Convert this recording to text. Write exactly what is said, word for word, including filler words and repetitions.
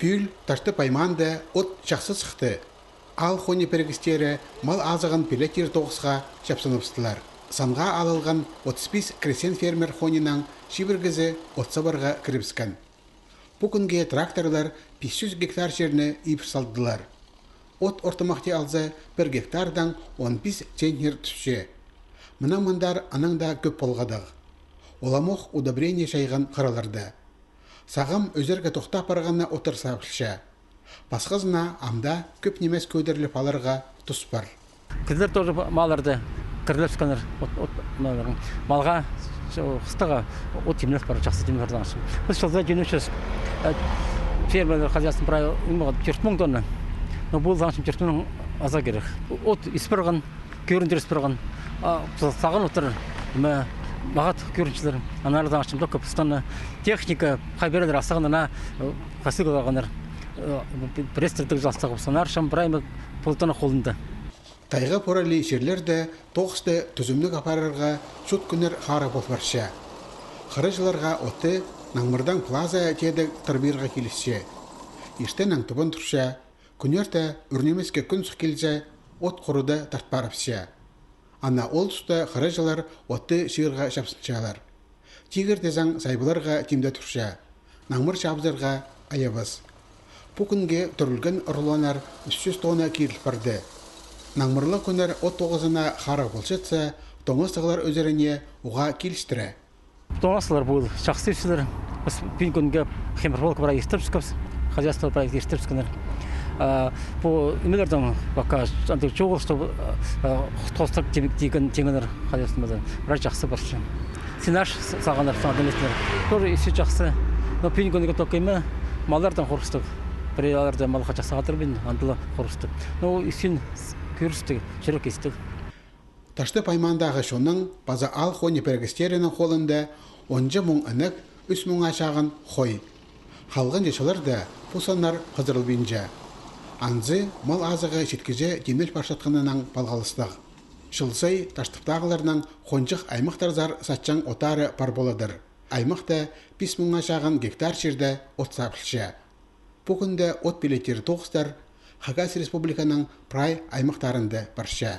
Пӱӱл Таштып аймаанда от чахсы сыхты. Аал хони пірігістері мал азығын пелеттир тоғысха чапсыныбыстылар. Санға алылған отыс пис крестьян-фермер хонинаң чибіргізі от сабарға кірібіскен. Пу кӱнге тракторлар пис чӱс гектар чирні ибіре салдылар. От ортымахти алза, пір гектардаң он пис центнер тӱсче. Мына мындар анаң даа кӧп полғадығ. Оламох удобрение чайған хыраларда. Сағам ӧзерге тохтап парғанына оттар сабылча. Пасхазына ам даа кӧп нимес кӧдіріліп аларға тус пар. Кізілер тоже малларны кірілібіскеннер, от, от, малларға. Хыстағ от тимнеп пар, чахсы тимнеп пар. Піс чылда тимнепчебіс, э, фермерлер хозяйствоны прай, ниме, тӧрт муң тонна. Но пу сағам тӧрт муңнаң аза кирек. От ис парған, кӧріндіріс парған. А, са-, сағын оттар, ниме, мағат кӧрінчелер. Аннаңар сағам только постоянно техника, хабарлар асығаннар, ана, э, хасыгылағаннар. Э, престердіг частығ, санарчам, прай ниме, полтана холында. Тайға пурали чирлерде тоғысты тӱзімніг апарарға чот кӱннер харығ пол парча. Хырачыларға отты наңмырдаң плаза теедіг тырбирға килісче. Иртеннең тыбын турча, кӱнерте ӱр нимеске кӱн сых килзе, от хуруда тарт парыбысча. Ана ол туста хырачылар отты чыырға чапсынчалар. Тигір тізең сайбыларға тимде турча. Наңмыр чабызарға айабас. Пу кӱнге тӱрілген рулоннар ӱс чӱс тонна киріл парды. Наңмырлығ кӱннер от тоғызына харығ полчатса, тоңа сығалар ӧзеріне уғаа килістіре. Тоңа сығалар пу чахсы ӧсчелер. Піс пӱӱн кӱнге хемерболка прай иртірібіскебіс, хозяйство прай иртірібіскеннер. А, пу нимелердең пока андағ чоғыл, чтобы, а, тоғыстар тим-, тиген, тингеннер хозяйствомызда. Прай чахсы парча. Сенаж с-, салғаннар, саңа ниме иттілер. Тоже ӧсче чахсы. Но пӱӱн кӱнге только ниме, маллардаң хорғыстығ. Пірее аларны малға чахсы адырбин, андала хорғыстығ. Но ӧсчең с-, кӧрістіг, чӱрек истіг. Таштып аймаандағы чонның паза аал хони пірігістерінің холында он ӱс муң інек, ӱс муңға чағын хой. Халғанҷы чылларда пу саннар хызырылбинча. Анзы мал азығы читкіҷе тимнел парчатханынаң палғалыстығ. Чыл сай Таштыптағыларның хонҷых аймахтарзар сатчаң оттары пар поладыр. Аймахта пис муңға чағын гектар чирде от сабылча. Пу кӱнде от пилеттир тоғыстар Хакас Республиканың прай аймахтарында парча.